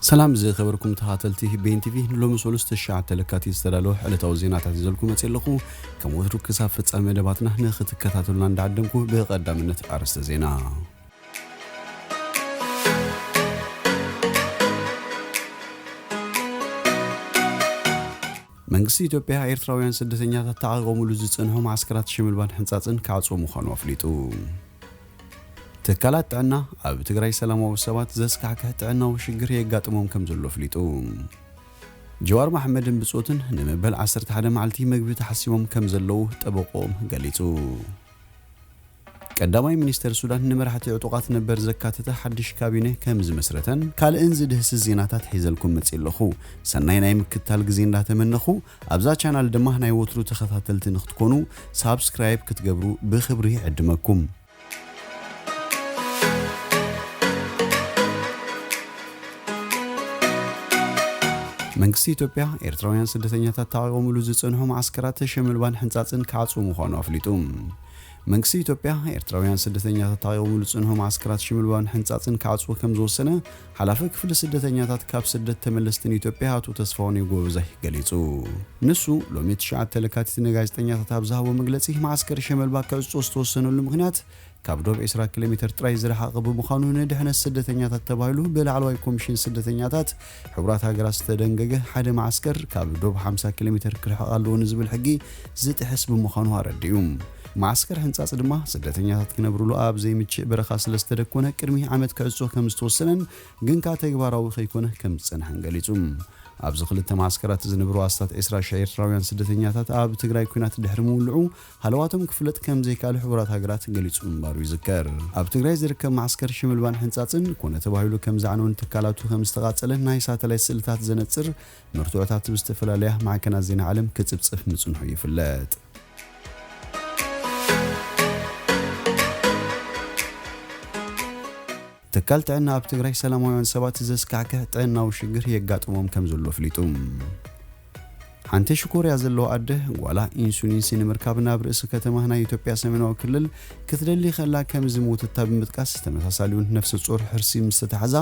ሰላም ዝኸበርኩም ተኸታተልቲ ቤን ቲቪ፣ ንሎሚ ሰሉስ ትሽዓተ ለካቲት ዝተዳለወ ዕለታዊ ዜናታት ሒዘልኩም መፅእ ኣለኹ። ከም ወትሩ ክሳብ ፍጻሜ መደባትና ንኽትከታተሉና እንዳዓደምኩ፣ ብቐዳምነት ኣርእስተ ዜና። መንግስቲ ኢትዮጵያ ኤርትራውያን ስደተኛታት ተዓቒቦምሉ ዝጸንሑ መዓስከራት ሽምልባን ሕንጻጽን ክዓጽዎ ምዃኑ ኣፍሊጡ። ትካላት ጥዕና ኣብ ትግራይ ሰላማዊ ሰባት ዘስካሕክሕ ጥዕናዊ ሽግር የጋጥሞም ከም ዘሎ ኣፍሊጡ። ጀዋር መሓመድን ብጾቱን ንመበል ዓሰርተ ሓደ መዓልቲ መግቢ ተሓሲሞም ከም ዘለዉ ጠበቆኦም ገሊጹ። ቀዳማይ ሚኒስተር ሱዳን ንመራሕቲ ዕጡቓት ነበር ዘካተተ ሓድሽ ካቢነ ከም ዝመስረተን ካልእን ዝድህስስ ዜናታት ሒዘልኩም መጺእ ኣለኹ። ሰናይ ናይ ምክትታል ግዜ እንዳተመነኹ፣ ኣብዛ ቻናል ድማ ናይ ወትሩ ተኸታተልቲ ንክትኮኑ ሳብስክራይብ ክትገብሩ ብኽብሪ ይዕድመኩም። መንግስቲ ኢትዮጵያ ኤርትራውያን ስደተኛታት ተዓቒቦምሉ ዝጸንሑ መዓስከራት ሸመልባን ሕንጻጽን ክዓጽው ምዃኑ ኣፍሊጡ። መንግስቲ ኢትዮጵያ ኤርትራውያን ስደተኛታት ተዓቒቦምሉ ዝጸንሑ መዓስከራት ሸመልባን ሕንጻጽን ክዓጽው ከም ዝወሰነ ሓላፊ ክፍሊ ስደተኛታት ካብ ስደት ተመለስትን ኢትዮጵያ ኣቶ ተስፋሁን ጎበዛይ ገሊጹ። ንሱ ሎሚ ትሽዓተ ለካቲት ንጋዜጠኛታት ኣብ ዝሃቦ መግለጺ፣ መዓስከር ሸመልባ ክዕጾ ዝተወሰነሉ ምኽንያት ካብ ዶብ ዕስራ ኪሎ ሜትር ጥራይ ዝረሓቐ ብምዃኑ፣ ንድሕነት ስደተኛታት ተባሂሉ ብላዕለዋይ ኮሚሽን ስደተኛታት ሕቡራት ሃገራት ዝተደንገገ ሓደ መዓስከር ካብ ዶብ ሓምሳ ኪሎ ሜትር ክርሕቕ ኣለዎ ንዝብል ሕጊ ዝጥሕስ ብምዃኑ ኣረዲኡ። መዓስከር ሕንጻጽ ድማ ስደተኛታት ክነብርሉ ኣብ ዘይምችእ በረኻ ስለ ዝተደኮነ ቅድሚ ዓመት ክዕጾ ከም ዝተወሰነን ግንካ ተግባራዊ ከይኮነ ከም ዝጸንሐን ገሊጹ። ኣብዚ ክልተ መዓስከራት ዝነብሩ ኣስታት ዕስራ ሽሕ ኤርትራውያን ስደተኛታት ኣብ ትግራይ ኲናት ድሕሪ ምውልዑ ሃለዋቶም ክፍለጥ ከም ዘይከኣለ ሕቡራት ሃገራት ገሊጹ ምንባሩ ይዝከር። ኣብ ትግራይ ዝርከብ መዓስከር ሽምልባን ሕንጻጽን ኮነ ተባሂሉ ከም ዝዓነወን ትካላቱ ከም ዝተቓጸለን ናይ ሳተላይት ስእልታት ዘነጽር መርትዖታት ብዝተፈላለያ ማዕከናት ዜና ዓለም ክጽብጽብ ምጽንሑ ይፍለጥ። ትካል ጥዕና ኣብ ትግራይ ሰላማውያን ሰባት ዘስካሕክሕ ጥዕናዊ ሽግር የጋጥሞም ከም ዘሎ ኣፍሊጡ። ሓንቲ ሽኮርያ ዘለዋ ኣደ ጓላ ኢንሱሊንሲ ንምርካብ ናብ ርእሲ ከተማ ናይ ኢትዮጵያ ሰሜናዊ ክልል ክትደሊ ከላ ከም ዝሞተታ ብምጥቃስ፣ ተመሳሳሊ እውን ነፍሰ ጾር ሕርሲ ምስ ተታሕዛ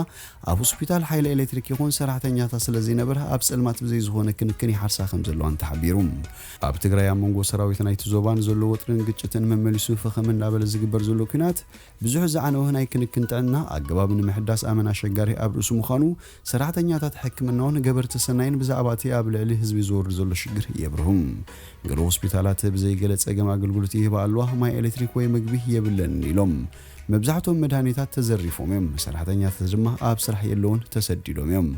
ኣብ ሆስፒታል ሓይሊ ኤሌክትሪክ ይኹን ሰራሕተኛታት ስለ ዘይነበረ ኣብ ጸልማት ብዘይ ዝኾነ ክንክን ይሓርሳ ከም ዘለዋን ተሓቢሩ። ኣብ ትግራይ ኣብ መንጎ ሰራዊት ናይቲ ዞባን ዘሎ ወጥርን ግጭትን መመሊሱ ፈኸም እናበለ ዝግበር ዘሎ ኲናት ብዙሕ ዝዓነወ ናይ ክንክን ጥዕና ኣገባብ ንምሕዳስ ኣመን ኣሸጋሪ ኣብ ርእሱ ምዃኑ፣ ሰራሕተኛታት ሕክምናውን ገበርቲ ሰናይን ብዛዕባ እቲ ኣብ ልዕሊ ህዝቢ ዝወርድ ዘሎ ሽግር የብርሁ። ገለ ሆስፒታላት ብዘይ ገለ ጸገም ኣገልግሎት ይህባ ኣለዋ፣ ማይ ኤሌክትሪክ ወይ መግቢ የብለንን ኢሎም። መብዛሕትኦም መድሃኒታት ተዘሪፎም እዮም፣ ሰራሕተኛታት ድማ ኣብ ስራሕ የለውን፣ ተሰዲዶም እዮም።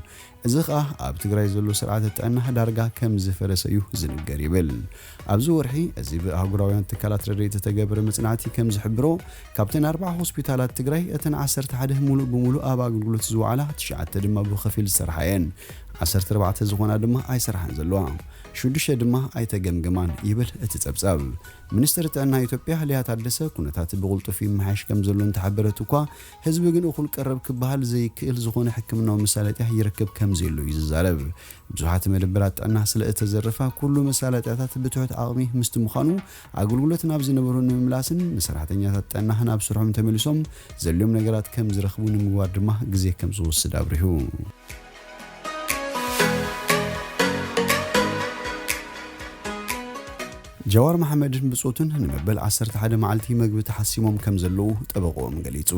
እዚ ኸኣ ኣብ ትግራይ ዘሎ ስርዓተ ጥዕና ዳርጋ ከም ዝፈረሰ እዩ ዝንገር ይብል። ኣብዚ ወርሒ እዚ ብኣህጉራውያን ትካላት ረድኤት ዝተገብረ መጽናዕቲ ከም ዝሕብሮ፣ ካብተን ኣርባዓ ሆስፒታላት ትግራይ እተን ዓሰርተ ሓደ ሙሉእ ብሙሉእ ኣብ ኣገልግሎት ዝወዓላ፣ ትሽዓተ ድማ ብኸፊል ዝሰርሓ እየን። ዓሰርተ ኣርባዕተ ዝኾና ድማ ኣይሰርሓን ዘለዋ። ሽዱሽተ ድማ ኣይተገምገማን ይብል እቲ ጸብጻብ። ሚኒስትር ጥዕና ኢትዮጵያ ሊያ ታደሰ፣ ኩነታት ብቕልጡፍ ይመሓየሽ ከም ዘሎ እንተሓበረት እኳ፣ ህዝቢ ግን እኹል ቀረብ ክበሃል ዘይክእል ዝኾነ ሕክምናዊ መሳለጥያ ይረክብ ከም ዘየሎ እዩ ዝዛረብ። ብዙሓት መደበራት ጥዕና ስለ እተዘረፋ፣ ኩሉ መሳለጥያታት ብትሑት ዓቕሚ ምስቲ ምዃኑ፣ ኣገልግሎት ናብ ዝነበሮ ንምምላስን ንሰራሕተኛታት ጥዕና ናብ ስርሖም ተመሊሶም ዘድልዮም ነገራት ከም ዝረኽቡ ንምግባር ድማ ግዜ ከም ዝወስድ ኣብሪሁ። ጀዋር መሓመድን ብጾቱን ንመበል ዓሰርተ ሓደ መዓልቲ መግቢ ተሓሲሞም ከም ዘለዉ ጠበቆኦም ገሊጹ።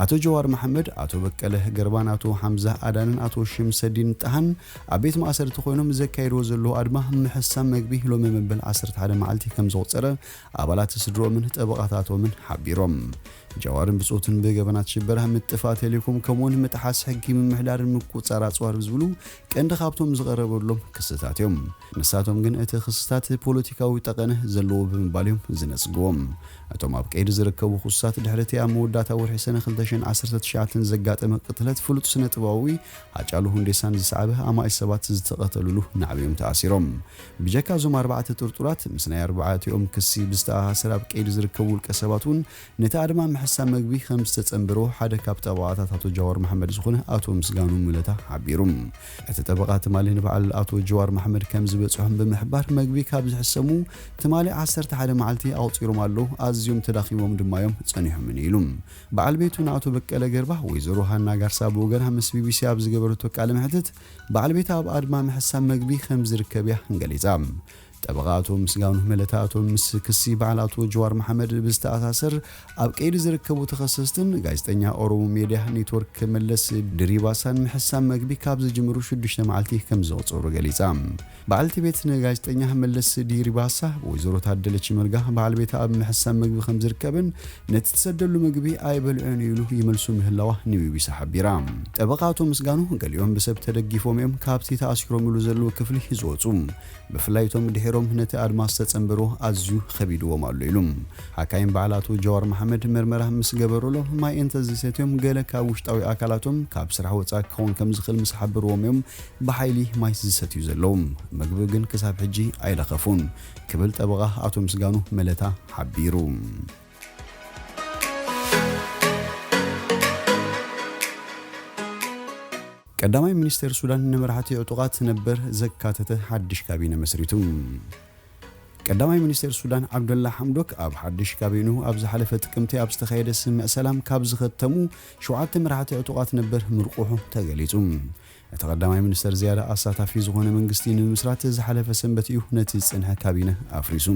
ኣቶ ጀዋር መሓመድ፣ ኣቶ በቀለ ገርባን ኣቶ ሓምዛ ኣዳንን ኣቶ ሽምሰዲን ጣሃን ኣብ ቤት ማእሰርቲ ኮይኖም ዘካየድዎ ዘለዉ ኣድማ ምሕሳም መግቢ ሎሚ መበል ዓሰርተ ሓደ መዓልቲ ከም ዘቑጸረ ኣባላት ስድሮምን ጠበቓታቶምን ሓቢሮም። ጀዋርን ብጾቱን ብገበናት ሽበራ፣ ምጥፋእ ቴሌኮም፣ ከምኡውን ምጥሓስ ሕጊ ምምሕዳርን ምቁጽጻር ኣጽዋር ዝብሉ ቀንዲ ካብቶም ዝቐረበሎም ክስታት እዮም። ንሳቶም ግን እቲ ክስታት ፖለቲካዊ ጠቐነ ዘለዎ ብምባል እዮም ዝነጽግዎም። እቶም ኣብ ቀይዲ ዝርከቡ ክሱሳት፣ ድሕሪ እቲ ኣብ መወዳእታ ወርሒ ሰነ ክልተ ሽሕን ዓሰርተ ትሽዓተን ዘጋጠመ ቅትለት ፍሉጥ ስነ ጥበባዊ ሃጫሉ ሁንዴሳን ዝሰዓበ ኣማኢት ሰባት ዝተቐተሉሉ ናዕቢ እዮም ተኣሲሮም። ብጀካ እዞም ኣርባዕተ ጥርጡራት፣ ምስ ናይ ኣርባዕቲኦም ክሲ ብዝተኣሳሰር ኣብ ቀይዲ ዝርከቡ ውልቀ ሰባት እውን ነቲ ኣድማ ሓሳብ መግቢ ከም ዝተጸንበሮ ሓደ ካብ ጠበቓታት ኣቶ ጃዋር መሓመድ ዝኾነ ኣቶ ምስጋኑ ሙለታ ሓቢሩ። እቲ ጠበቓ ትማሊ ንበዓል ኣቶ ጃዋር መሓመድ ከም ዝበጽሖም ብምሕባር፣ መግቢ ካብ ዝሕሰሙ ትማሊ ዓሰርተ ሓደ መዓልቲ ኣቑጺሮም ኣለዉ፣ ኣዝዮም ተዳኺሞም ድማ እዮም ጸኒሖምን ኢሉ። በዓል ቤቱ ንኣቶ በቀለ ገርባ፣ ወይዘሮ ሃና ጋርሳ ብወገና ምስ ቢቢሲ ኣብ ዝገበረቶ ቃለ መሕትት፣ በዓል ቤታ ኣብ ኣድማ ምሕሳም መግቢ ከም ዝርከብ እያ ገሊጻ። ጠበቓ ኣቶ ምስጋኑ መለታ፣ ኣቶ ምስ ክሲ በዓል ኣቶ ጀዋር መሓመድ ብዝተኣሳሰር ኣብ ቀይዲ ዝርከቡ ተኸሰስትን ጋዜጠኛ ኦሮሞ ሜድያ ኔትወርክ መለስ ድሪባሳን ምሕሳም መግቢ ካብ ዝጅምሩ ሽዱሽተ መዓልቲ ከም ዘቑጸሩ ገሊጻ። በዓልቲ ቤት ንጋዜጠኛ መለስ ድሪባሳ፣ ወይዘሮ ታደለች መርጋ፣ በዓል ቤታ ኣብ ምሕሳም መግቢ ከም ዝርከብን ነቲ ትሰደሉ መግቢ ኣይበልዑን ኢሉ ይመልሱ ምህላዋ ንቢቢሲ ሓቢራ። ጠበቓ ኣቶ ምስጋኑ፣ ገሊኦም ብሰብ ተደጊፎም እዮም ካብቲ ተኣሲሮምሉ ዘለዉ ክፍሊ ዝወጹ። ብፍላይ እቶም ድሒሮም ነቲ ኣድማ ዝተጸንበርዎ ኣዝዩ ኸቢድዎም ኣሎ ኢሉ። ሓካይም በዓል ኣቶ ጀዋር መሓመድ መርመራ ምስ ገበሩሎም፣ ማይ እንተዘይሰትዮም ገለ ካብ ውሽጣዊ ኣካላቶም ካብ ስራሕ ወጻኢ ክኸውን ከም ዝኽእል ምስ ሓበርዎም እዮም ብሓይሊ ማይ ዝሰትዩ ዘለዉ። መግቢ ግን ክሳብ ሕጂ ኣይለኸፉን ክብል ጠበቓ ኣቶ ምስጋኑ መለታ ሓቢሩ። ቀዳማይ ሚኒስተር ሱዳን ንመራሕቲ ዕጡቓት ነበር ዘካተተ ሓድሽ ካቢነ መስሪቱ። ቀዳማይ ሚኒስተር ሱዳን ዓብደላ ሓምዶክ ኣብ ሓድሽ ካቢንኡ ኣብ ዝሓለፈ ጥቅምቲ ኣብ ዝተኻየደ ስምምዕ ሰላም ካብ ዝኸተሙ ሸውዓተ መራሕቲ ዕጡቓት ነበር ምርቑሑ ተገሊጹ። እቲ ቀዳማይ ሚኒስተር ዝያዳ ኣሳታፊ ዝኾነ መንግስቲ ንምምስራት ዝሓለፈ ሰንበት እዩ ነቲ ዝጸንሐ ካቢነ ኣፍሪሱ።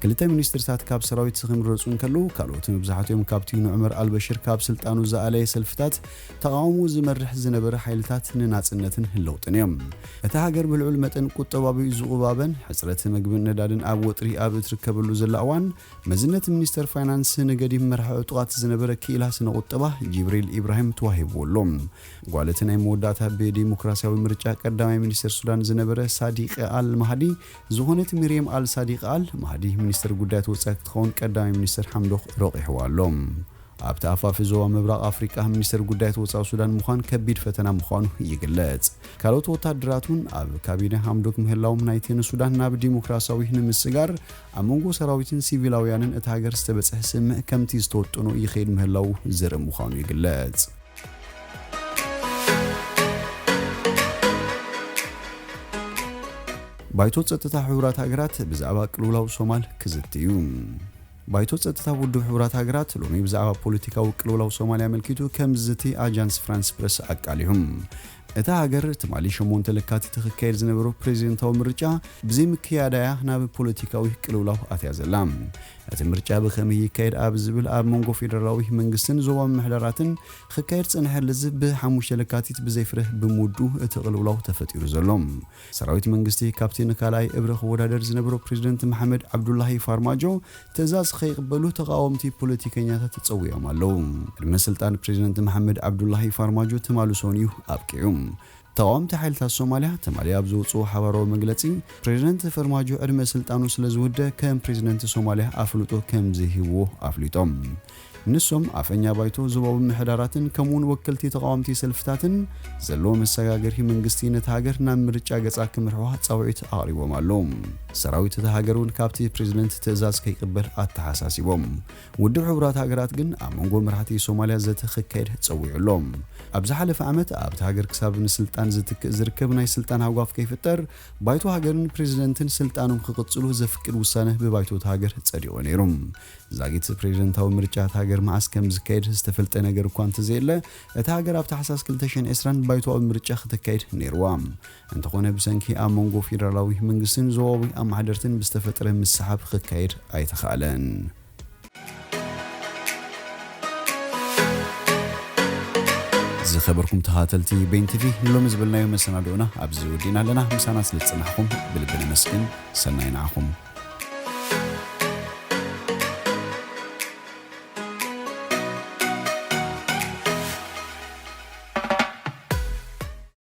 ክልተ ሚኒስትርታት ካብ ሰራዊት ክምረጹ እንከለዉ፣ ካልኦት መብዛሕትኦም ካብቲ ንዑመር ኣልበሽር ካብ ስልጣኑ ዝኣለየ ሰልፍታት ተቓውሞ ዝመርሕ ዝነበረ ሓይልታት ንናጽነትን ለውጥን እዮም። እታ ሃገር ብልዑል መጠን ቁጠባዊ ዝቑባበን ሕጽረት መግብን ነዳድን ኣብ ወጥሪ ኣብ እትርከበሉ ዘላ እዋን፣ መዝነት ሚኒስተር ፋይናንስ ንገዲም መራሒ ዕጡቓት ዝነበረ ክኢላ ስነ ቁጠባ ጂብሪል ኢብራሂም ተዋሂብዎ ኣሎ። ጓል እቲ ናይ መወዳእታ ብዲሞክራሲያዊ ምርጫ ቀዳማይ ሚኒስተር ሱዳን ዝነበረ ሳዲቅ ኣል ማህዲ ዝኾነት ሚርየም ኣል ሳዲቅ ኣል ማህዲ ሚኒስተር ጉዳያት ወጻኢ ክትኸውን ቀዳማይ ሚኒስተር ሓምዶክ ረቑሕዋ ኣሎ። ኣብቲ ኣፋፊ ዞባ ምብራቕ ኣፍሪቃ ሚኒስተር ጉዳያት ወጻኢ ሱዳን ምዃን ከቢድ ፈተና ምዃኑ ይግለጽ። ካልኦት ወታደራት እውን ኣብ ካቢነ ሓምዶክ ምህላዎም ናይቲ ንሱዳን ናብ ዲሞክራሲያዊ ንምስጋር ኣብ መንጎ ሰራዊትን ሲቪላውያንን እታ ሃገር ዝተበጽሐ ስምምዕ ከምቲ ዝተወጠኖ ይኸይድ ምህላዉ ዘርኢ ምዃኑ ይግለጽ። ባይቶ ጸጥታ ሕቡራት ሃገራት ብዛዕባ ቅልውላው ሶማል ክዝቲ እዩ። ባይቶ ጸጥታ ውድብ ሕቡራት ሃገራት ሎሚ ብዛዕባ ፖለቲካዊ ቅልውላው ሶማልያ ኣመልኪቱ ከም ዝዝቲ ኣጃንስ ፍራንስ ፕረስ ኣቃሊሑ። እታ ሃገር ትማሊ ሸሞንተ ለካቲት ክካየድ ዝነበሮ ፕሬዚደንታዊ ምርጫ ብዘይምክያዳ እያ ናብ ፖለቲካዊ ቅልውላው ኣትያ ዘላ። እቲ ምርጫ ብኸመይ ይካየድ ኣብ ዝብል ኣብ መንጎ ፌደራላዊ መንግስትን ዞባዊ ምምሕዳራትን ክካየድ ዝጸንሐ ልዝብ ብሓሙሽተ ለካቲት ብዘይፍረ ብምውዱ እቲ ቅልውላው ተፈጢሩ ዘሎ። ሰራዊት መንግስቲ ካብቲ ንካልኣይ እብረ ክወዳደር ዝነበሮ ፕሬዚደንት መሓመድ ዓብዱላሂ ፋርማጆ ትእዛዝ ከይቕበሉ ተቓወምቲ ፖለቲከኛታት ጸዊዖም ኣለዉ። ዕድመ ስልጣን ፕሬዚደንት መሓመድ ዓብዱላሂ ፋርማጆ ትማሊ ሰኑይ እዩ ኣብቂዑ። ተቓወምቲ ሓይልታት ሶማልያ ትማሊ ኣብ ዘውፅኦ ሓባራዊ መግለፂ፣ ፕሬዚደንት ፈርማጆ ዕድመ ስልጣኑ ስለ ዝውደ ከም ፕሬዚደንት ሶማልያ ኣፍልጦ ከም ዘይህብዎ ኣፍሊጦም። ንሶም ኣፈኛ ባይቶ ዞባዊ ምምሕዳራትን ከምኡውን ወከልቲ ተቓወምቲ ሰልፍታትን ዘለዎ መሰጋገሪ መንግስቲ ነታ ሃገር ናብ ምርጫ ገጻ ክምርሕዋ ጻውዒት ኣቕሪቦም ኣለዉ። ሰራዊት እታ ሃገር እውን ካብቲ ፕሬዚደንት ትእዛዝ ከይቅበል ኣተሓሳሲቦም። ውድብ ሕቡራት ሃገራት ግን ኣብ መንጎ መራሕቲ ሶማልያ ዘተ ክካየድ ጸዊዑ ኣሎ። ኣብ ዝሓለፈ ዓመት ኣብታ ሃገር ክሳብ ንስልጣን ዝትክእ ዝርከብ ናይ ስልጣን ሃጓፍ ከይፍጠር፣ ባይቶ ሃገርን ፕሬዚደንትን ስልጣኖም ክቕጽሉ ዘፍቅድ ውሳነ ብባይቶ እታ ሃገር ጸዲቑ ነይሩ። ዛጊት ፕሬዚደንታዊ ምርጫ እታ ሃገር መዓስ ከም ዝካየድ ዝተፈልጠ ነገር እኳ እንተዘየለ፣ እታ ሃገር ኣብ ታሕሳስ ክልተ ሽሕን ዕስራን ባይቶኣዊ ምርጫ ክተካይድ ነይርዋ። እንተኾነ፣ ብሰንኪ ኣብ መንጎ ፌደራላዊ መንግስትን ዞባዊ ኣመሓደርትን ብዝተፈጥረ ምስሓብ ክካየድ ኣይተኻእለን። ዝኸበርኩም ተኸታተልቲ ቤን ቲቪ፣ ንሎሚ ዝበልናዮ መሰናድኦና ኣብዚ ወዲእና ኣለና። ምሳና ስለ ዝጸናሕኩም ብልቢ ነመስግን። ሰናይ ንዓኹም።